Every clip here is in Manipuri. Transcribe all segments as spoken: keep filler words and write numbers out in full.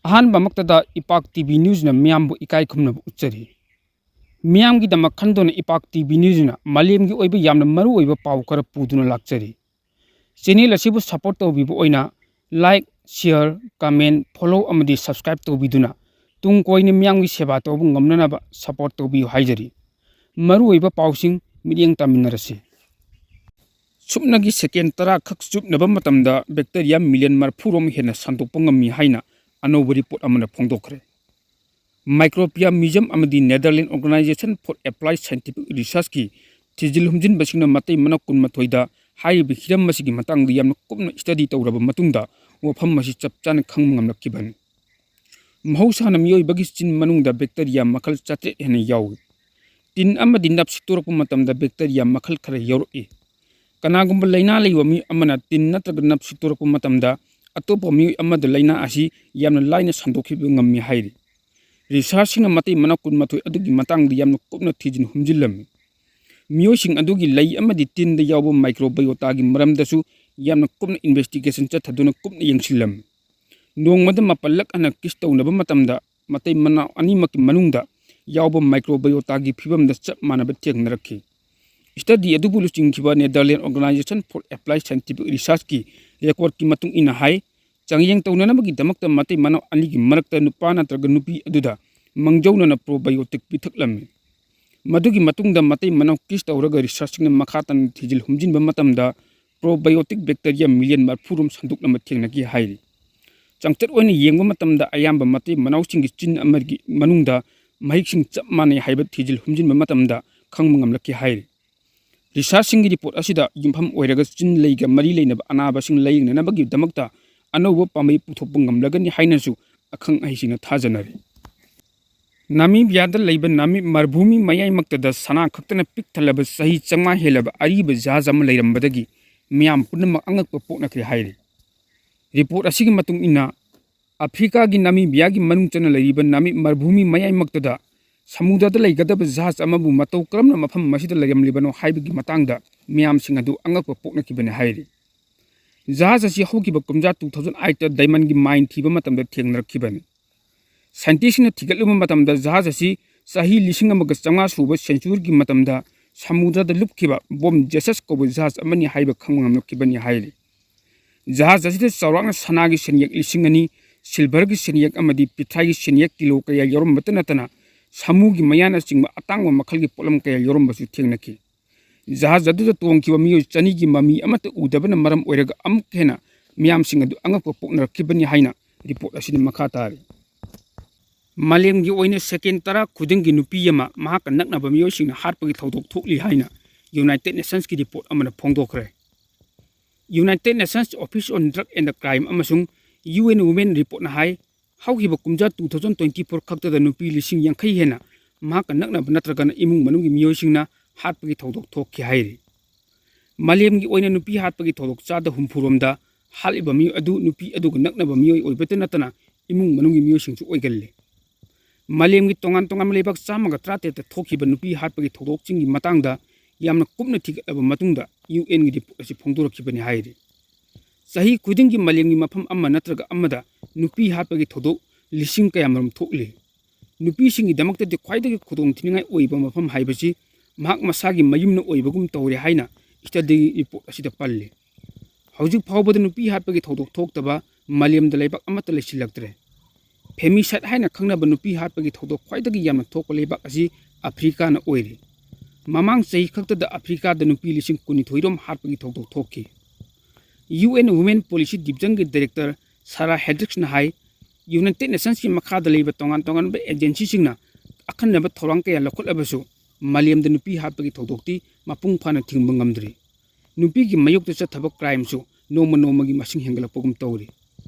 ꯑꯍꯥꯟꯕꯃꯛꯇꯗ ꯏꯄꯥꯛ ꯇꯤ ꯚꯤ ꯅ꯭ꯌꯨꯁꯅ ꯃꯤꯌꯥꯝꯕꯨ ꯏꯀꯥꯏ ꯈꯨꯝꯅꯕ ꯎꯠꯆꯔꯤ꯫ ꯃꯤꯌꯥꯝꯒꯤꯗꯃꯛ ꯈꯟꯗꯨꯅ ꯏꯄꯥꯛ ꯇꯤ ꯚꯤ ꯅ꯭ꯌꯨꯁꯅ ꯃꯥꯂꯦꯝꯒꯤ ꯑꯣꯏꯕ ꯌꯥꯝꯅ ꯃꯔꯨꯑꯣꯏꯕ ꯄꯥꯎ ꯈꯔ ꯄꯨꯗꯨꯅ ꯂꯥꯛꯆꯔꯤ꯫ ꯆꯦꯅꯦꯜ ꯑꯁꯤꯕꯨ ꯁꯄꯣꯔꯠ ꯇꯧꯕꯤꯕ ꯑꯣꯏꯅ ꯂꯥꯏꯛ, ꯁꯤꯌꯔ, ꯀꯃꯦꯟ, ꯐꯣꯂꯣ ꯑꯃꯗꯤ ꯁꯕꯁꯀ꯭ꯔꯥꯏꯕ ꯇꯧꯕꯤꯗꯨꯅ ꯇꯨꯡ ꯀꯣꯏꯅ ꯃꯤꯌꯥꯝꯒꯤ ꯁꯦꯕꯥ ꯇꯧꯕ ꯉꯝꯅꯅꯕ ꯁꯄꯣꯔꯠ ꯇꯧꯕꯤꯌꯨ ꯍꯥꯏꯖꯔꯤ꯫ ꯃꯔꯨꯑꯣꯏꯕ ꯄꯥꯎꯁꯤꯡ ꯃꯤꯠꯌꯦꯡ ꯇꯥꯃꯤꯟꯅꯔꯁꯤ꯫ ꯁꯨꯞꯅꯒꯤ ꯁꯦꯀꯦꯟ ꯇꯔꯥ ꯈꯛ ꯆꯨꯞꯅꯕ ꯃꯇꯝꯗ ꯕꯦꯛꯇꯔꯤꯌꯥ ꯃꯤꯂꯤꯌꯟ ꯃꯔꯤꯐꯨ ꯔꯣꯝ ꯍꯦꯟꯅ ꯁꯟꯗꯣꯛꯄ ꯉꯝꯃꯤ ꯍꯥꯏꯅ ꯑꯅꯧꯕ ꯔꯤꯄꯣꯔꯠ ꯑꯃꯅ ꯐꯣꯡꯗꯣꯛꯈ꯭ꯔꯦ꯫ ꯃꯥꯏꯀ꯭ꯔꯣꯕꯤꯌꯥ ꯃ꯭ꯌꯨꯖꯤꯌꯝ ꯑꯃꯗꯤ Netherland organisation for applied scientific ꯔꯤꯁꯔꯁꯀꯤ ꯊꯤꯖꯤꯜ ꯍꯨꯝꯖꯤꯟꯕꯁꯤꯡꯅ ꯃꯇꯩ ꯃꯅꯥꯎ ꯀꯨꯟꯃꯥꯊꯣꯏꯗ ꯍꯥꯏꯔꯤꯕ ꯍꯤꯔꯝ ꯑꯁꯤꯒꯤ ꯃꯇꯥꯡꯗ ꯌꯥꯝꯅ ꯀꯨꯞꯅ ꯁ꯭ꯇꯗꯤ ꯇꯧꯔꯕ ꯃꯇꯨꯡꯗ ꯋꯥꯐꯝ ꯑꯁꯤ ꯆꯞ ꯆꯥꯅ ꯈꯪꯕ ꯉꯝꯂꯛꯈꯤꯕꯅꯤ꯫ ꯃꯍꯧꯁꯥꯅ ꯃꯤꯑꯣꯏꯕꯒꯤ ꯆꯤꯟ ꯃꯅꯨꯡꯗ ꯕꯦꯛꯇꯔꯤꯌꯥ ꯃꯈꯜ ꯆꯥꯇ꯭ꯔꯦꯠ ꯍꯦꯟꯅ ꯌꯥꯎꯏ꯫ ꯇꯤꯟ ꯑꯃꯗꯤ ꯅꯞ ꯁꯤꯠꯇꯣꯔꯛꯄ ꯃꯇꯝꯗ ꯕꯦꯛꯇꯔꯤꯌꯥ ꯃꯈꯜ ꯈꯔ ꯌꯥꯎꯔꯛꯏ꯫ ꯀꯅꯥꯒꯨꯝꯕ ꯂꯥꯏꯅꯥ ꯂꯩꯕ ꯃꯤ ꯑꯃꯅ ꯇꯤꯟ ꯅꯠꯇ꯭ꯔꯒ ꯅꯞ ꯁꯤꯠꯇꯣꯔꯛꯄ ꯃꯇꯝꯗ ꯑꯇꯣꯞꯄ ꯃꯤꯑꯣꯏ ꯑꯃꯗ ꯂꯥꯏꯅꯥ ꯑꯁꯤ ꯌꯥꯝꯅ ꯂꯥꯏꯅ ꯁꯟꯗꯣꯛꯈꯤꯕ ꯉꯝꯃꯤ ꯍꯥꯏꯔꯤ꯫ ꯔꯤꯁꯔꯁꯁꯤꯡꯅ ꯃꯇꯩ ꯃꯅꯥꯎ ꯀꯨꯟꯃꯥꯊꯣꯏ ꯑꯗꯨꯒꯤ ꯃꯇꯥꯡꯗ ꯌꯥꯝꯅ ꯀꯨꯞꯅ ꯊꯤꯖꯤꯟ ꯍꯨꯝꯖꯤꯜꯂꯝꯃꯤ꯫ ꯃꯤꯑꯣꯏꯁꯤꯡ ꯑꯗꯨꯒꯤ ꯂꯩ ꯑꯃꯗꯤ ꯇꯤꯟꯗ ꯌꯥꯎꯕ ꯃꯥꯏꯀ꯭ꯔꯣꯕꯥꯏꯑꯣꯇꯥꯒꯤ ꯃꯔꯝꯗꯁꯨ ꯌꯥꯝꯅ ꯀꯨꯞꯅ ꯏꯟꯚꯦꯁꯇꯤꯒꯦꯁꯟ ꯆꯠꯊꯗꯨꯅ ꯀꯨꯞꯅ ꯌꯦꯡꯁꯤꯜꯂꯝꯃꯤ꯫ ꯅꯣꯡꯃꯗ ꯃꯥꯄꯜꯂꯛ ꯍꯟꯅ ꯀꯤꯁ ꯇꯧꯅꯕ ꯃꯇꯝꯗ ꯃꯇꯩ ꯃꯅꯥꯎ ꯑꯅꯤꯃꯛꯀꯤ ꯃꯅꯨꯡꯗ ꯌꯥꯎꯕ ꯃꯥꯏꯀ꯭ꯔꯣꯕꯥꯏꯑꯣꯇꯥꯒꯤ ꯐꯤꯕꯝꯗ ꯆꯞ ꯃꯥꯟꯅꯕ ꯊꯦꯡꯅꯔꯛꯈꯤ꯫ ꯁ꯭ꯇꯗꯤ ꯑꯗꯨꯕꯨ ꯂꯨꯆꯤꯡꯈꯤꯕ Netherland organisation for applied scientific ꯔꯤꯁꯔꯁꯀꯤ ꯔꯦꯀꯣꯔꯗꯀꯤ ꯃꯇꯨꯡ ꯏꯟꯅ ꯍꯥꯏ, ꯆꯥꯡꯌꯦꯡ ꯇꯧꯅꯅꯕꯒꯤꯗꯃꯛꯇ ꯃꯇꯩ ꯃꯅꯥꯎ ꯑꯅꯤꯒꯤ ꯃꯔꯛꯇ ꯅꯨꯄꯥ ꯅꯠꯇ꯭ꯔꯒ ꯅꯨꯄꯤ ꯑꯗꯨꯗ ꯃꯥꯡꯖꯧꯅꯅ ꯄ꯭ꯔꯣꯕꯥꯏꯑꯣꯇꯤꯛ ꯄꯤꯊꯛꯂꯝꯃꯤ꯫ ꯃꯗꯨꯒꯤ ꯃꯇꯨꯡꯗ ꯃꯇꯩ ꯃꯅꯥꯎ ꯀꯤꯁ ꯇꯧꯔꯒ ꯔꯤꯁꯔꯁꯁꯤꯡꯅ ꯃꯈꯥ ꯇꯥꯅ ꯊꯤꯖꯤꯜ ꯍꯨꯝꯖꯤꯟꯕ ꯃꯇꯝꯗ ꯄ꯭ꯔꯣꯕꯥꯏꯑꯣꯇꯤꯛ ꯕꯦꯛꯇꯔꯤꯌꯥ ꯃꯤꯂꯤꯌꯟ ꯃꯔꯤꯐꯨ ꯔꯣꯝ ꯁꯟꯗꯣꯛꯂꯝꯕ ꯊꯦꯡꯅꯈꯤ ꯍꯥꯏꯔꯤ꯫ ꯆꯥꯡꯆꯠ ꯑꯣꯏꯅ ꯌꯦꯡꯕ ꯃꯇꯝꯗ ꯑꯌꯥꯝꯕ ꯃꯇꯩ ꯃꯅꯥꯎꯁꯤꯡꯒꯤ ꯆꯤꯟ ꯑꯃꯒꯤ ꯃꯅꯨꯡꯗ ꯃꯍꯤꯛꯁꯤꯡ ꯆꯞ ꯃꯥꯟꯅꯩ ꯍꯥꯏꯕ ꯊꯤꯖꯤꯜ ꯍꯨꯝꯖꯤꯟꯕ ꯃꯇꯝꯗ ꯈꯪꯕ ꯉꯝꯂꯛꯈꯤ ꯍꯥꯏꯔꯤ꯫ ꯔꯤꯁꯔꯁꯁꯤꯡꯒꯤ ꯔꯤꯄꯣꯔꯠ ꯑꯁꯤꯗ ꯌꯨꯝꯐꯝ ꯑꯣꯏꯔꯒ ꯆꯤꯟ ꯂꯩꯒ ꯃꯔꯤ ꯂꯩꯅꯕ ꯑꯅꯥꯕꯁꯤꯡ ꯂꯥꯌꯦꯡꯅꯅꯕꯒꯤꯗꯃꯛꯇ ꯑꯅꯧꯕ ꯄꯥꯝꯕꯩ ꯄꯨꯊꯣꯛꯄ ꯉꯝꯂꯒꯅꯤ ꯍꯥꯏꯅꯁꯨ ꯑꯈꯪ ꯑꯍꯩꯁꯤꯡꯅ ꯊꯥꯖꯅꯔꯤ꯫ ꯅꯥꯃꯤꯕꯤꯌꯥꯗ ꯂꯩꯕ ꯅꯥꯃꯤꯕ ꯃꯔꯚꯨꯃꯤ ꯃꯌꯥꯏꯃꯛꯇꯗ ꯁꯅꯥ ꯈꯛꯇꯅ ꯄꯤꯛ ꯊꯜꯂꯕ ꯆꯍꯤ ꯆꯥꯝꯃꯉꯥ ꯍꯦꯜꯂꯕ ꯑꯔꯤꯕ ꯖꯍꯥꯖ ꯑꯃ ꯂꯩꯔꯝꯕꯗꯒꯤ ꯃꯤꯌꯥꯝ ꯄꯨꯝꯅꯃꯛ ꯑꯉꯛꯄ ꯄꯣꯛꯅꯈ꯭ꯔꯦ ꯍꯥꯏꯔꯤ꯫ ꯔꯤꯄꯣꯔꯠ ꯑꯁꯤꯒꯤ ꯃꯇꯨꯡ ꯏꯟꯅ, ꯑꯐ꯭ꯔꯤꯀꯥꯒꯤ ꯅꯥꯃꯤꯕꯤꯌꯥꯒꯤ ꯃꯅꯨꯡ ꯆꯟꯅ ꯂꯩꯔꯤꯕ ꯅꯥꯃꯤꯕ ꯃꯔꯚꯨꯃꯤ ꯃꯌꯥꯏꯃꯛꯇꯗ ꯁꯃꯨꯗ꯭ꯔꯗ ꯂꯩꯒꯗꯕ ꯖꯍꯥꯖ ꯑꯃꯕꯨ ꯃꯇꯧ ꯀꯔꯝꯅ ꯃꯐꯝ ꯑꯁꯤꯗ ꯂꯩꯔꯝꯂꯤꯕꯅꯣ ꯍꯥꯏꯕꯒꯤ ꯃꯇꯥꯡꯗ ꯃꯤꯌꯥꯝꯁꯤꯡ ꯑꯗꯨ ꯑꯉꯛꯄ ꯄꯣꯛꯅꯈꯤꯕꯅꯤ ꯍꯥꯏꯔꯤ꯫ ꯖꯍꯥꯖ ꯑꯁꯤ ꯍꯧꯈꯤꯕ ꯀꯨꯝꯖꯥ two thousand eight ꯗꯥꯏꯃꯟꯒꯤ ꯃꯥꯏꯟ ꯊꯤꯕ ꯃꯇꯝꯗ ꯊꯦꯡꯅꯔꯛꯈꯤꯕꯅꯤ꯫ ꯁꯥꯏꯟꯇꯤꯁꯁꯤꯡꯅ ꯊꯤꯒꯠꯂꯨꯕ ꯃꯇꯝꯗ ꯖꯍꯥꯖ ꯑꯁꯤ ꯆꯍꯤ ꯂꯤꯁꯤꯡ ꯑꯃꯒ ꯆꯥꯝꯃꯉꯥ ꯁꯨꯕ ꯁꯦꯟꯆꯨꯔꯤꯒꯤ ꯃꯇꯝꯗ ꯁꯃꯨꯗ꯭ꯔꯗ ꯂꯨꯞꯈꯤꯕ ꯕꯣꯝ ꯖꯦꯁꯁ ꯀꯧꯕ ꯖꯍꯥꯖ ꯑꯃꯅꯤ ꯍꯥꯏꯕ ꯈꯪꯕ ꯉꯝꯂꯛꯈꯤꯕꯅꯤ ꯍꯥꯏꯔꯤ꯫ ꯖꯍꯥꯖ ꯑꯁꯤꯗ ꯆꯥꯎꯔꯥꯛꯅ ꯁꯅꯥꯒꯤ ꯁꯦꯟꯌꯦꯛ ꯂꯤꯁꯤꯡ ꯑꯅꯤ, ꯁꯤꯜꯚꯔꯒꯤ ꯁꯦꯟꯌꯦꯛ ꯑꯃꯗꯤ ꯄꯤꯊ꯭ꯔꯥꯏꯒꯤ ꯁꯦꯟꯌꯦꯛ ꯀꯤꯂꯣ ꯀꯌꯥ ꯌꯥꯎꯔꯝꯕꯇ ꯅꯠꯇꯅ ꯁꯥꯃꯨꯒꯤ ꯃꯌꯥꯅꯆꯤꯡꯕ ꯑꯇꯥꯡꯕ ꯃꯈꯜꯒꯤ ꯄꯣꯠꯂꯝ ꯀꯌꯥ ꯌꯥꯎꯔꯝꯕꯁꯨ ꯊꯦꯡꯅꯈꯤ꯫ ꯖꯍꯥꯖ ꯑꯗꯨꯗ ꯇꯣꯡꯈꯤꯕ ꯃꯤꯑꯣꯏ ꯆꯅꯤꯒꯤ ꯃꯃꯤ ꯑꯃꯠꯇ ꯎꯗꯕꯅ ꯃꯔꯝ ꯑꯣꯏꯔꯒ ꯑꯃꯨꯛ ꯍꯦꯟꯅ ꯃꯤꯌꯥꯝꯁꯤꯡ ꯑꯗꯨ ꯑꯉꯛꯄ ꯄꯣꯛꯅꯔꯛꯈꯤꯕꯅꯤ ꯍꯥꯏꯅ ꯔꯤꯄꯣꯔꯠ ꯑꯁꯤꯅ ꯃꯈꯥ ꯇꯥꯔꯤ꯫ ꯃꯥꯂꯦꯝꯒꯤ ꯑꯣꯏꯅ ꯁꯦꯀꯦꯟ ꯇꯔꯥ ꯈꯨꯗꯤꯡꯒꯤ ꯅꯨꯄꯤ ꯑꯃ ꯃꯍꯥꯛꯀ ꯅꯛꯅꯕ ꯃꯤꯑꯣꯏꯁꯤꯡꯅ ꯍꯥꯠꯄꯒꯤ ꯊꯧꯗꯣꯛ ꯊꯣꯛꯂꯤ ꯍꯥꯏꯅ ꯌꯨꯅꯥꯏꯇꯦꯗ ꯅꯦꯁꯟꯁꯀꯤ ꯔꯤꯄꯣꯔꯠ ꯑꯃꯅ ꯐꯣꯡꯗꯣꯛꯈ꯭ꯔꯦ꯫ United Nations Office on Drug and Crime ꯑꯃꯁꯨꯡ UN Women ꯔꯤꯄꯣꯔꯠꯅ ꯍꯥꯏ, ꯍꯧꯈꯤꯕ ꯀꯨꯝꯖꯥ two thousand twenty four ꯈꯛꯇꯗ ꯅꯨꯄꯤ ꯂꯤꯁꯤꯡ ꯌꯥꯡꯈꯩ ꯍꯦꯟꯅ ꯃꯍꯥꯛꯀ ꯅꯛꯅꯕ ꯅꯠꯇ꯭ꯔꯒꯅ ꯏꯃꯨꯡ ꯃꯅꯨꯡꯒꯤ ꯃꯤꯑꯣꯏꯁꯤꯡꯅ ꯍꯥꯠꯄꯒꯤ ꯊꯧꯗꯣꯛ ꯊꯣꯛꯈꯤ ꯍꯥꯏꯔꯤ꯫ ꯃꯥꯂꯦꯝꯒꯤ ꯑꯣꯏꯅ ꯅꯨꯄꯤ ꯍꯥꯠꯄꯒꯤ ꯊꯧꯗꯣꯛ ꯆꯥꯗ ꯍꯨꯝꯐꯨꯔꯣꯝꯗ ꯍꯥꯠꯂꯤꯕ ꯃꯤꯑꯣꯏ ꯑꯗꯨ ꯅꯨꯄꯤ ꯑꯗꯨꯒ ꯅꯛꯅꯕ ꯃꯤꯑꯣꯏ ꯑꯣꯏꯕꯇ ꯅꯠꯇꯅ ꯏꯃꯨꯡ ꯃꯅꯨꯡꯒꯤ ꯃꯤꯑꯣꯏꯁꯤꯡꯁꯨ ꯑꯣꯏꯒꯜꯂꯤ꯫ ꯃꯥꯂꯦꯝꯒꯤ ꯇꯣꯉꯥꯟ ꯇꯣꯉꯥꯟꯕ ꯂꯩꯕꯥꯛ ꯆꯥꯝꯃꯒ ꯇꯔꯥꯇꯔꯦꯠꯇ ꯊꯣꯛꯈꯤꯕ ꯅꯨꯄꯤ ꯍꯥꯠꯄꯒꯤ ꯊꯧꯗꯣꯛꯁꯤꯡꯒꯤ ꯃꯇꯥꯡꯗ ꯌꯥꯝꯅ ꯀꯨꯞꯅ ꯊꯤꯒꯠꯂꯕ ꯃꯇꯨꯡꯗ UNꯒꯤ ꯔꯤꯄꯣꯔꯠ ꯑꯁꯤ ꯐꯣꯡꯗꯣꯔꯛꯈꯤꯕꯅꯤ ꯍꯥꯏꯔꯤ꯫ ꯆꯍꯤ ꯈꯨꯗꯤꯡꯒꯤ ꯃꯥꯂꯦꯝꯒꯤ ꯃꯐꯝ ꯑꯃ ꯅꯠꯇ꯭ꯔꯒ ꯑꯃꯗ ꯅꯨꯄꯤ ꯍꯥꯠꯄꯒꯤ ꯊꯧꯗꯣꯛ ꯂꯤꯁꯤꯡ ꯀꯌꯥꯃꯔꯨꯝ ꯊꯣꯛꯂꯤ꯫ ꯅꯨꯄꯤꯁꯤꯡꯒꯤꯗꯃꯛꯇꯗꯤ ꯈ꯭ꯋꯥꯏꯗꯒꯤ ꯈꯨꯗꯣꯡꯊꯤꯅꯤꯡꯉꯥꯏ ꯑꯣꯏꯕ ꯃꯐꯝ ꯍꯥꯏꯕꯁꯤ ꯃꯍꯥꯛ ꯃꯁꯥꯒꯤ ꯃꯌꯨꯝꯅ ꯑꯣꯏꯕꯒꯨꯝ ꯇꯧꯔꯦ ꯍꯥꯏꯅ ꯁ꯭ꯇꯗꯤ ꯔꯤꯄꯣꯔꯠ ꯑꯁꯤꯗ ꯄꯜꯂꯤ꯫ ꯍꯧꯖꯤꯛ ꯐꯥꯎꯕꯗ ꯅꯨꯄꯤ ꯍꯥꯠꯄꯒꯤ ꯊꯧꯗꯣꯛ ꯊꯣꯛꯇꯕ ꯃꯥꯂꯦꯝꯗ ꯂꯩꯕꯥꯛ ꯑꯃꯠꯇ ꯂꯩꯁꯤꯜꯂꯛꯇ꯭ꯔꯦ꯫ ꯐꯦꯃꯤꯁꯥꯏꯗ ꯍꯥꯏꯅ ꯈꯪꯅꯕ ꯅꯨꯄꯤ ꯍꯥꯠꯄꯒꯤ ꯊꯧꯗꯣꯛ ꯈ꯭ꯋꯥꯏꯗꯒꯤ ꯌꯥꯝꯅ ꯊꯣꯛꯄ ꯂꯩꯕꯥꯛ ꯑꯁꯤ ꯑꯐ꯭ꯔꯤꯀꯥꯅ ꯑꯣꯏꯔꯤ꯫ ꯃꯃꯥꯡ ꯆꯍꯤ ꯈꯛꯇꯗ ꯑꯐ꯭ꯔꯤꯀꯥꯗ ꯅꯨꯄꯤ ꯂꯤꯁꯤꯡ ꯀꯨꯟꯅꯤꯊꯣꯏ ꯔꯣꯝ ꯍꯥꯠꯄꯒꯤ ꯊꯧꯗꯣꯛ ꯊꯣꯛꯈꯤ꯫ UN Women Policy Divisionꯒꯤ ꯗꯥꯏꯔꯦꯛꯇꯔ ꯁꯥꯔꯥ ꯍꯦꯟꯗ꯭ꯔꯤꯛꯁꯅ ꯍꯥꯏ, ꯌꯨꯅꯥꯏꯇꯦꯗ ꯅꯦꯁꯟꯁꯀꯤ ꯃꯈꯥꯗ ꯂꯩꯕ ꯇꯣꯉꯥꯟ ꯇꯣꯉꯥꯟꯕ ꯑꯦꯖꯦꯟꯁꯤꯁꯤꯡꯅ ꯑꯈꯟꯅꯕ ꯊꯧꯔꯥꯡ ꯀꯌꯥ ꯂꯧꯈꯠꯂꯕꯁꯨ ꯃꯥꯂꯦꯝꯗ ꯅꯨꯄꯤ ꯍꯥꯠꯄꯒꯤ ꯊꯧꯗꯣꯛꯇꯤ ꯃꯄꯨꯡ ꯐꯥꯅ ꯊꯤꯡꯕ ꯉꯝꯗ꯭ꯔꯤ꯫ ꯅꯨꯄꯤꯒꯤ ꯃꯥꯌꯣꯛꯇ ꯆꯠꯊꯕ ꯀ꯭ꯔꯥꯏꯝꯁꯨ ꯅꯣꯡꯃ ꯅꯣꯡꯃꯒꯤ ꯃꯁꯤꯡ ꯍꯦꯟꯒꯠꯂꯛꯄꯒꯨꯝ ꯇꯧꯔꯤ꯫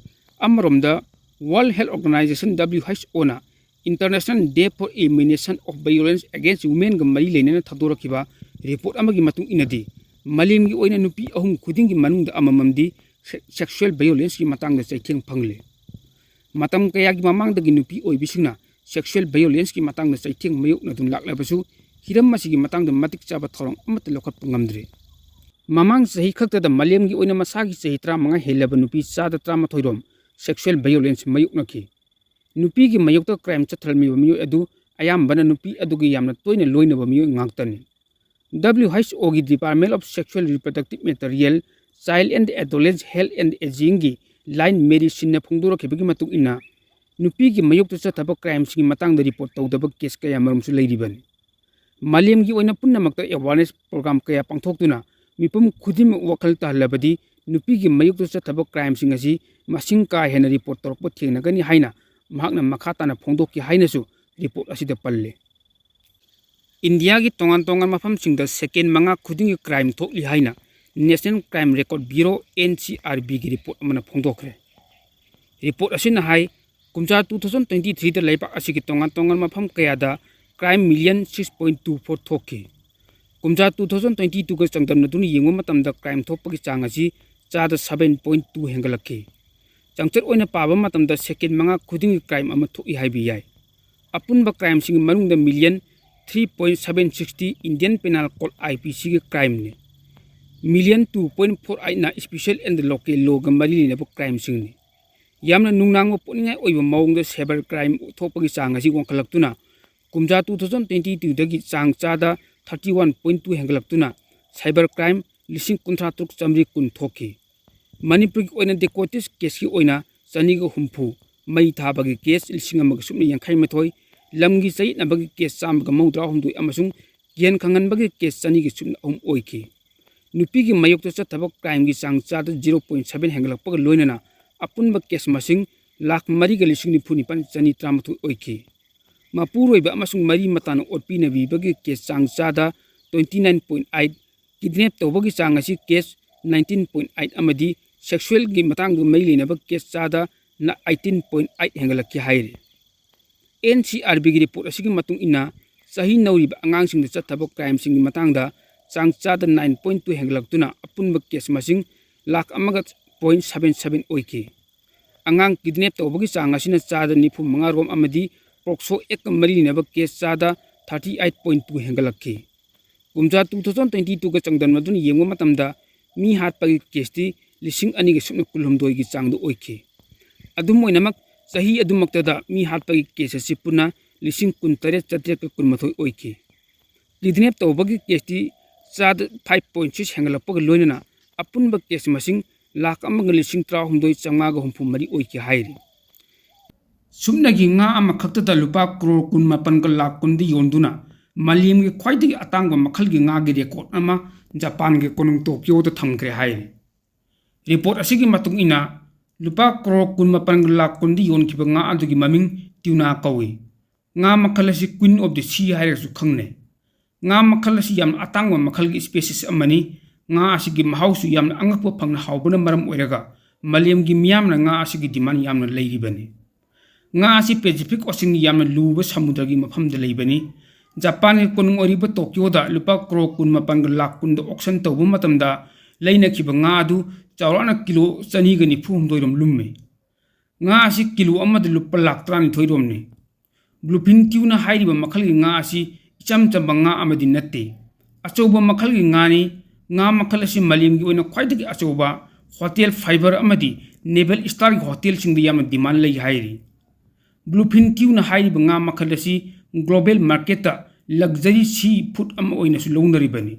ꯑꯃꯔꯣꯝꯗ, World Health Organization WHOꯅ International Day for Elimination of Violence Against Womenꯒ ꯃꯔꯤ ꯂꯩꯅꯅ ꯊꯥꯗꯣꯔꯛꯈꯤꯕ ꯔꯤꯄꯣꯔꯠ ꯑꯃꯒꯤ ꯃꯇꯨꯡ ꯏꯟꯅꯗꯤ, ꯃꯥꯂꯦꯝꯒꯤ ꯑꯣꯏꯅ ꯅꯨꯄꯤ ꯑꯍꯨꯝ ꯈꯨꯗꯤꯡꯒꯤ ꯃꯅꯨꯡꯗ ꯑꯃꯃꯝꯗꯤ ꯁꯦ-, ꯁꯦꯛꯁꯨꯑꯦꯜ ꯚꯥꯏꯑꯣꯂꯦꯟꯁꯀꯤ ꯃꯇꯥꯡꯗ ꯆꯩꯊꯦꯡ ꯐꯪꯂꯤ꯫ ꯃꯇꯝ ꯀꯌꯥꯒꯤ ꯃꯃꯥꯡꯗꯒꯤ ꯅꯨꯄꯤ ꯑꯣꯏꯕꯤꯁꯤꯡꯅ ꯁꯦꯛꯁꯨꯑꯦꯜ ꯚꯥꯏꯑꯣꯂꯦꯟꯁꯀꯤ ꯃꯇꯥꯡꯗ ꯆꯩꯊꯦꯡ ꯃꯥꯌꯣꯛꯅꯗꯨꯅ ꯂꯥꯛꯂꯕꯁꯨ, ꯍꯤꯔꯝ ꯑꯁꯤꯒꯤ ꯃꯇꯥꯡꯗ ꯃꯇꯤꯛ ꯆꯥꯕ ꯊꯧꯔꯥꯡ ꯑꯃꯠꯇ ꯂꯧꯈꯠꯄ ꯉꯝꯗ꯭ꯔꯤ꯫ ꯃꯃꯥꯡ ꯆꯍꯤ ꯈꯛꯇꯗ ꯃꯥꯂꯦꯝꯒꯤ ꯑꯣꯏꯅ ꯃꯁꯥꯒꯤ ꯆꯍꯤ ꯇꯔꯥꯃꯉꯥ ꯍꯦꯜꯂꯕ ꯅꯨꯄꯤ ꯆꯥꯗ ꯇꯔꯥꯃꯥꯊꯣꯏ ꯔꯣꯝ sexual violence ꯃꯥꯌꯣꯛꯅꯈꯤ꯫ ꯅꯨꯄꯤꯒꯤ ꯃꯥꯌꯣꯛꯇ crime ꯆꯠꯊꯔꯝꯃꯤꯕ ꯃꯤꯑꯣꯏ ꯑꯗꯨ ꯑꯌꯥꯝꯕꯅ ꯅꯨꯄꯤ ꯑꯗꯨꯒꯤ ꯌꯥꯝꯅ ꯇꯣꯏꯅ ꯂꯣꯏꯅꯕ ꯃꯤꯑꯣꯏ ꯉꯥꯛꯇꯅꯤ꯫ W H O ꯒꯤ Department of Sexual Reproductive Material, Child and Adolescent Health and Aging ꯒꯤ line ꯃꯦꯔꯤ ꯁꯤꯟꯅ ꯐꯣꯡꯗꯣꯔꯛꯈꯤꯕꯒꯤ ꯃꯇꯨꯡ ꯏꯟꯅ, ꯅꯨꯄꯤꯒꯤ ꯃꯥꯌꯣꯛꯇ ꯆꯠꯊꯕ crimeꯁꯤꯡꯒꯤ ꯃꯇꯥꯡꯗ report ꯇꯧꯗꯕ case ꯀꯌꯥ ꯃꯔꯨꯝꯁꯨ ꯂꯩꯔꯤꯕꯅꯤ꯫ ꯃꯥꯂꯦꯝꯒꯤ ꯑꯣꯏꯅ ꯄꯨꯝꯅꯃꯛꯇ awareness program ꯀꯌꯥ ꯄꯥꯡꯊꯣꯛꯇꯨꯅ ꯃꯤꯄꯨꯝ ꯈꯨꯗꯤꯡꯃꯛ ꯋꯥꯈꯜ ꯇꯥꯍꯜꯂꯕꯗꯤ ꯅꯨꯄꯤꯒꯤ ꯃꯥꯌꯣꯛꯇ ꯆꯠꯊꯕ crimeꯁꯤꯡ ꯑꯁꯤ ꯃꯁꯤꯡ ꯀꯥ ꯍꯦꯟꯅ report ꯇꯧꯔꯛꯄ ꯊꯦꯡꯅꯒꯅꯤ ꯍꯥꯏꯅ ꯃꯍꯥꯛꯅ ꯃꯈꯥ ꯇꯥꯅ ꯐꯣꯡꯗꯣꯛꯈꯤ ꯍꯥꯏꯅꯁꯨ report ꯑꯁꯤꯗ ꯄꯜꯂꯤ꯫ ꯏꯟꯗꯤꯌꯥꯒꯤ ꯇꯣꯉꯥꯟ ꯇꯣꯉꯥꯟꯕ ꯃꯐꯝꯁꯤꯡꯗ second ꯃꯉꯥ ꯈꯨꯗꯤꯡꯒꯤ crime ꯊꯣꯛꯂꯤ ꯍꯥꯏꯅ National Crime Record Bureau, N C R B ꯒꯤ report ꯑꯃꯅ ꯐꯣꯡꯗꯣꯛꯈ꯭ꯔꯦ꯫ Report ꯑꯁꯤꯅ ꯍꯥꯏ, ꯀꯨꯝꯖꯥ two thousand twenty threeꯗ ꯂꯩꯕꯥꯛ ꯑꯁꯤꯒꯤ ꯇꯣꯉꯥꯟ ꯇꯣꯉꯥꯟꯕ ꯃꯐꯝ ꯀꯌꯥꯗ crime million six point two four ꯊꯣꯛꯈꯤ꯫ ꯀꯨꯝꯖꯥ two thousand twenty twoꯒ ꯆꯥꯡꯗꯝꯅꯗꯨꯅ ꯌꯦꯡꯕ ꯃꯇꯝꯗ crime ꯊꯣꯛꯄꯒꯤ ꯆꯥꯡ ꯑꯁꯤ ꯆꯥꯗ seven point two ꯍꯦꯟꯒꯠꯂꯛꯈꯤ꯫ ꯆꯥꯡꯆꯠ ꯑꯣꯏꯅ ꯄꯥꯕ ꯃꯇꯝꯗ second ꯃꯉꯥ ꯈꯨꯗꯤꯡꯒꯤ crime ꯑꯃ ꯊꯣꯛꯏ ꯍꯥꯏꯕ ꯌꯥꯏ꯫ ꯑꯄꯨꯟꯕ crimeꯁꯤꯡꯒꯤ ꯃꯅꯨꯡꯗ million three point seven sixty Indian Penal Code, I P Cꯒꯤ crimeꯅꯤ꯫ Million two point four eightꯅ special and local lawꯒ ꯃꯔꯤ ꯂꯩꯅꯕ crimeꯁꯤꯡꯅꯤ꯫ ꯌꯥꯝꯅ ꯅꯨꯡꯅꯥꯡꯕ ꯄꯣꯛꯅꯤꯡꯉꯥꯏ ꯑꯣꯏꯕ ꯃꯑꯣꯡꯗ cyber crime ꯊꯣꯛꯄꯒꯤ ꯆꯥꯡ ꯑꯁꯤ ꯋꯥꯡꯈꯠꯂꯛꯇꯨꯅ ꯀꯨꯝꯖꯥ two thousand twenty twoꯗꯒꯤ ꯆꯥꯡ ꯆꯥꯗ thirty one point two ꯍꯦꯟꯒꯠꯂꯛꯇꯨꯅ cyber crime ꯂꯤꯁꯤꯡ ꯀꯨꯟꯊ꯭ꯔꯥ ꯇꯔꯨꯛ ꯆꯥꯃꯔꯤ ꯀꯨꯟ ꯊꯣꯛꯈꯤ꯫ ꯃꯅꯤꯄꯨꯔꯒꯤ ꯑꯣꯏꯅ narcotics caseꯀꯤ ꯑꯣꯏꯅ ꯆꯅꯤꯒ ꯍꯨꯝꯐꯨ, ꯃꯩ ꯊꯥꯕꯒꯤ case ꯂꯤꯁꯤꯡ ꯑꯃꯒ ꯁꯨꯞꯅ ꯌꯥꯡꯈꯩ ꯃꯥꯊꯣꯏ, ꯂꯝꯒꯤ ꯆꯌꯦꯠꯅꯕꯒꯤ case ꯆꯥꯝꯃꯒ ꯃꯧꯗ꯭ꯔꯥ ꯍꯨꯝꯗꯣꯏ ꯑꯃꯁꯨꯡ ꯒ꯭ꯌꯥꯟ ꯈꯪꯍꯟꯕꯒꯤ case ꯆꯅꯤꯒ ꯁꯨꯞꯅ ꯑꯍꯨꯝ ꯑꯣꯏꯈꯤ꯫ ꯅꯨꯄꯤꯒꯤ ꯃꯥꯌꯣꯛꯇ ꯆꯠꯊꯕ crimeꯒꯤ ꯆꯥꯡ ꯆꯥꯗ zero point seven ꯍꯦꯟꯒꯠꯂꯛꯄꯒ ꯂꯣꯏꯅꯅ ꯑꯄꯨꯟꯕ case ꯃꯁꯤꯡ ꯂꯥꯈ ꯃꯔꯤꯒ ꯂꯤꯁꯤꯡ ꯅꯤꯐꯨ ꯅꯤꯄꯥꯟ ꯆꯅꯤ ꯇꯔꯥꯃꯥꯊꯣꯏ ꯑꯣꯏꯈꯤ꯫ ꯃꯄꯨꯔꯣꯏꯕ ꯑꯃꯁꯨꯡ ꯃꯔꯤ ꯃꯇꯥꯅ ꯑꯣꯠꯄꯤ ꯅꯩꯕꯤꯕꯒꯤ case ꯆꯥꯡ ꯆꯥꯗ twenty nine point eight, kidnap ꯇꯧꯕꯒꯤ ꯆꯥꯡ ꯑꯁꯤ case nineteen point eight ꯑꯃꯗꯤ sexualꯒꯤ ꯃꯇꯥꯡꯗ ꯃꯔꯤ ꯂꯩꯅꯕ case ꯆꯥꯗ eighteen point eight ꯍꯦꯟꯒꯠꯂꯛꯈꯤ ꯍꯥꯏꯔꯤ꯫ N C R Bꯒꯤ report ꯑꯁꯤꯒꯤ ꯃꯇꯨꯡ ꯏꯟꯅ, ꯆꯍꯤ ꯅꯧꯔꯤꯕ ꯑꯉꯥꯡꯁꯤꯡꯗ ꯆꯠꯊꯕ crimeꯁꯤꯡꯒꯤ ꯃꯇꯥꯡꯗ ꯆꯥꯡ ꯆꯥꯗ nine point two ꯍꯦꯟꯒꯠꯂꯛꯇꯨꯅ ꯑꯄꯨꯟꯕ case ꯃꯁꯤꯡ ꯂꯥꯈ ꯑꯃꯒ point seven seven ꯑꯣꯏꯈꯤ꯫ ꯑꯉꯥꯡ kidnap ꯇꯧꯕꯒꯤ ꯆꯥꯡ ꯑꯁꯤꯅ ꯆꯥꯗ ꯅꯤꯐꯨ ꯃꯉꯥ ꯔꯣꯝ ꯑꯃꯗꯤ POCSO Actꯀ ꯃꯔꯤ ꯂꯩꯅꯕ case ꯆꯥꯗ thirty eight point two ꯍꯦꯟꯒꯠꯂꯛꯈꯤ꯫ ꯀꯨꯝꯖꯥ two thousand twenty twoꯒ ꯆꯥꯡꯗꯝꯅꯗꯨꯅ ꯌꯦꯡꯕ ꯃꯇꯝꯗ ꯃꯤ ꯍꯥꯠꯄꯒꯤ ꯀꯦꯁꯇꯤ ꯂꯤꯁꯤꯡ ꯑꯅꯤꯒ ꯁꯨꯞꯅ ꯀꯨꯟꯍꯨꯝꯗꯣꯏꯒꯤ ꯆꯥꯡꯗ ꯑꯣꯏꯈꯤ꯫ ꯑꯗꯨꯝ ꯑꯣꯏꯅꯃꯛ, ꯆꯍꯤ ꯑꯗꯨꯃꯛꯇꯗ ꯃꯤ ꯍꯥꯠꯄꯒꯤ ꯀꯦꯁ ꯑꯁꯤ ꯄꯨꯟꯅ ꯂꯤꯁꯤꯡ ꯀꯨꯟꯇꯔꯦꯠ ꯆꯥꯇ꯭ꯔꯦꯠꯀ ꯀꯨꯟꯃꯥꯊꯣꯏ ꯑꯣꯏꯈꯤ꯫ ꯀꯤꯗꯅꯦꯞ ꯇꯧꯕꯒꯤ ꯀꯦꯁꯇꯤ ꯆꯥꯗ five point six ꯍꯦꯟꯒꯠꯂꯛꯄꯒ ꯂꯣꯏꯅꯅ ꯑꯄꯨꯟꯕ ꯀꯦꯁ ꯃꯁꯤꯡ ꯂꯥꯈ ꯑꯃꯒ ꯂꯤꯁꯤꯡ ꯇꯔꯥꯍꯨꯝꯗꯣꯏ ꯆꯥꯝꯃꯉꯥꯒ ꯍꯨꯝꯐꯨ ꯃꯔꯤ ꯑꯣꯏꯈꯤ ꯍꯥꯏꯔꯤ꯫ ꯁꯨꯞꯅꯒꯤ ꯉꯥ ꯑꯃꯈꯛꯇꯗ ꯂꯨꯄꯥ ꯀ꯭ꯔꯣꯔ ꯀꯨꯟ ꯃꯥꯄꯟꯒ ꯂꯥꯈ ꯀꯨꯟꯗ ꯌꯣꯟꯗꯨꯅ ꯃꯥꯂꯦꯝꯒꯤ ꯈ꯭ꯋꯥꯏꯗꯒꯤ ꯑꯇꯥꯡꯕ ꯃꯈꯜꯒꯤ ꯉꯥꯒꯤ ꯔꯦꯀꯣꯔꯗ ꯑꯃ ꯖꯄꯥꯟꯒꯤ ꯀꯣꯅꯨꯡ ꯇꯣꯀꯤꯌꯣꯗ ꯊꯝꯈ꯭ꯔꯦ ꯍꯥꯏꯔꯤ꯫ ꯔꯤꯄꯣꯔꯠ ꯑꯁꯤꯒꯤ ꯃꯇꯨꯡ ꯏꯟꯅ, ꯂꯨꯄꯥ ꯀ꯭ꯔꯣꯔ ꯀꯨꯟ ꯃꯥꯄꯟꯒ ꯂꯥꯈ ꯀꯨꯟꯗ ꯌꯣꯟꯈꯤꯕ ꯉꯥ ꯑꯗꯨꯒꯤ ꯃꯃꯤꯡ ꯇ꯭ꯌꯨꯅꯥ ꯀꯧꯏ꯫ ꯉꯥ ꯃꯈꯜ ꯑꯁꯤ Queen of the Sea ꯍꯥꯏꯔꯒꯁꯨ ꯈꯪꯅꯩ꯫ ꯉꯥ ꯃꯈꯜ ꯑꯁꯤ ꯌꯥꯝꯅ ꯑꯇꯥꯡꯕ ꯃꯈꯜꯒꯤ species ꯑꯃꯅꯤ꯫ ꯉꯥ ꯑꯁꯤꯒꯤ ꯃꯍꯥꯎꯁꯨ ꯌꯥꯝꯅ ꯑꯉꯛꯄ ꯐꯪꯅ ꯍꯥꯎꯕꯅ ꯃꯔꯝ ꯑꯣꯏꯔꯒ ꯃꯥꯂꯦꯝꯒꯤ ꯃꯤꯌꯥꯝꯅ ꯉꯥ ꯑꯁꯤꯒꯤ demand ꯌꯥꯝꯅ ꯂꯩꯔꯤꯕꯅꯤ꯫ ꯉꯥ ꯑꯁꯤ Pacific Oceanꯒꯤ ꯌꯥꯝꯅ ꯂꯨꯕ ꯁꯃꯨꯗ꯭ꯔꯒꯤ ꯃꯐꯝꯗ ꯂꯩꯕꯅꯤ꯫ ꯖꯄꯥꯟꯒꯤ ꯀꯣꯅꯨꯡ ꯑꯣꯏꯔꯤꯕ ꯇꯣꯀꯤꯌꯣꯗ ꯂꯨꯄꯥ ꯀ꯭ꯔꯣꯔ ꯀꯨꯟ ꯃꯥꯄꯟꯒ ꯂꯥꯈ ꯀꯨꯟꯗ auction ꯇꯧꯕ ꯃꯇꯝꯗ ꯂꯩꯅꯈꯤꯕ ꯉꯥ ꯑꯗꯨ ꯆꯥꯎꯔꯥꯛꯅ ꯀꯤꯂꯣ ꯆꯅꯤꯒ ꯅꯤꯐꯨ ꯍꯨꯝꯗꯣꯏ ꯔꯣꯝ ꯂꯨꯝꯃꯤ꯫ ꯉꯥ ꯑꯁꯤ ꯀꯤꯂꯣ ꯑꯃꯗ ꯂꯨꯄꯥ ꯂꯥꯈ ꯇꯔꯥꯅꯤꯊꯣꯏ ꯔꯣꯝꯅꯤ꯫ Bluefin tuna ꯍꯥꯏꯔꯤꯕ ꯃꯈꯜꯒꯤ ꯉꯥ ꯑꯁꯤ ꯏꯆꯝ ꯆꯝꯕ ꯉꯥ ꯑꯃꯗꯤ ꯅꯠꯇꯦ꯫ ꯑꯆꯧꯕ ꯃꯈꯜꯒꯤ ꯉꯥꯅꯤ꯫ ꯉꯥ ꯃꯈꯜ ꯑꯁꯤ ꯃꯥꯂꯦꯝꯒꯤ ꯑꯣꯏꯅ ꯈ꯭ꯋꯥꯏꯗꯒꯤ ꯑꯆꯧꯕ hotel fiber ꯑꯃꯗꯤ naval starꯒꯤ hotelꯁꯤꯡꯗ ꯌꯥꯝꯅ demand ꯂꯩ ꯍꯥꯏꯔꯤ꯫ Bluefin tuna ꯍꯥꯏꯔꯤꯕ ꯉꯥ ꯃꯈꯜ ꯑꯁꯤ global marketꯇ luxury sea food ꯑꯃ ꯑꯣꯏꯅꯁꯨ ꯂꯧꯅꯔꯤꯕꯅꯤ꯫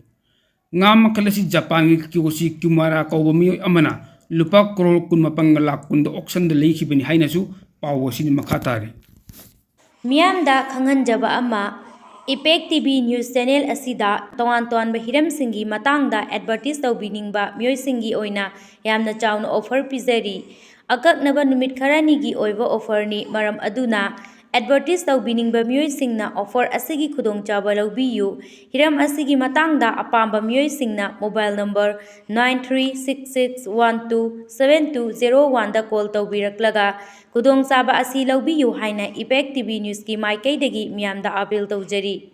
ꯉꯥ ꯃꯈꯜ ꯑꯁꯤ ꯖꯄꯥꯟꯒꯤ ꯀꯤꯌꯣꯁꯤ ꯀ꯭ꯌꯨꯃꯥꯔꯥ ꯀꯧꯕ ꯃꯤꯑꯣꯏ ꯑꯃꯅ ꯂꯨꯄꯥ ꯀ꯭ꯔꯣꯔ ꯀꯨꯟ ꯃꯥꯄꯟꯒ ꯂꯥꯈ ꯀꯨꯟꯗ auctionꯗ ꯂꯩꯈꯤꯕꯅꯤ ꯍꯥꯏꯅꯁꯨ ꯄꯥꯎ ꯑꯁꯤꯅ ꯃꯈꯥ ꯇꯥꯔꯤ꯫ ꯃꯤꯌꯥꯝꯗ ꯈꯪꯍꯟꯖꯕ ꯑꯃ, Impact T V news channel ꯑꯁꯤꯗ ꯇꯣꯉꯥꯟ ꯇꯣꯉꯥꯟꯕ ꯍꯤꯔꯝꯁꯤꯡꯒꯤ ꯃꯇꯥꯡꯗ advertise ꯇꯧꯕꯤꯅꯤꯡꯕ ꯃꯤꯑꯣꯏꯁꯤꯡꯒꯤ ꯑꯣꯏꯅ ꯌꯥꯝꯅ ꯆꯥꯎꯅ offer ꯄꯤꯖꯔꯤ꯫ ꯑꯀꯛꯅꯕ ꯅꯨꯃꯤꯠ ꯈꯔꯅꯤꯒꯤ ꯑꯣꯏꯕ offerꯅꯤ, ꯃꯔꯝ ꯑꯗꯨꯅ advertise ꯇꯧꯕꯤꯅꯤꯡꯕ ꯃꯤꯑꯣꯏꯁꯤꯡꯅ offer ꯑꯁꯤꯒꯤ ꯈꯨꯗꯣꯡꯆꯥꯕ ꯂꯧꯕꯤꯌꯨ꯫ ꯍꯤꯔꯝ ꯑꯁꯤꯒꯤ ꯃꯇꯥꯡꯗ ꯑꯄꯥꯝꯕ ꯃꯤꯑꯣꯏꯁꯤꯡꯅ mobile number nine three six six one two seven two zero oneꯗ call ꯇꯧꯕꯤꯔꯛꯂꯒ ꯈꯨꯗꯣꯡꯆꯥꯕ ꯑꯁꯤ ꯂꯧꯕꯤꯌꯨ ꯍꯥꯏꯅ Impact T V newsꯀꯤ ꯃꯥꯏꯀꯩꯗꯒꯤ ꯃꯤꯌꯥꯝꯗ appeal ꯇꯧꯖꯔꯤ꯫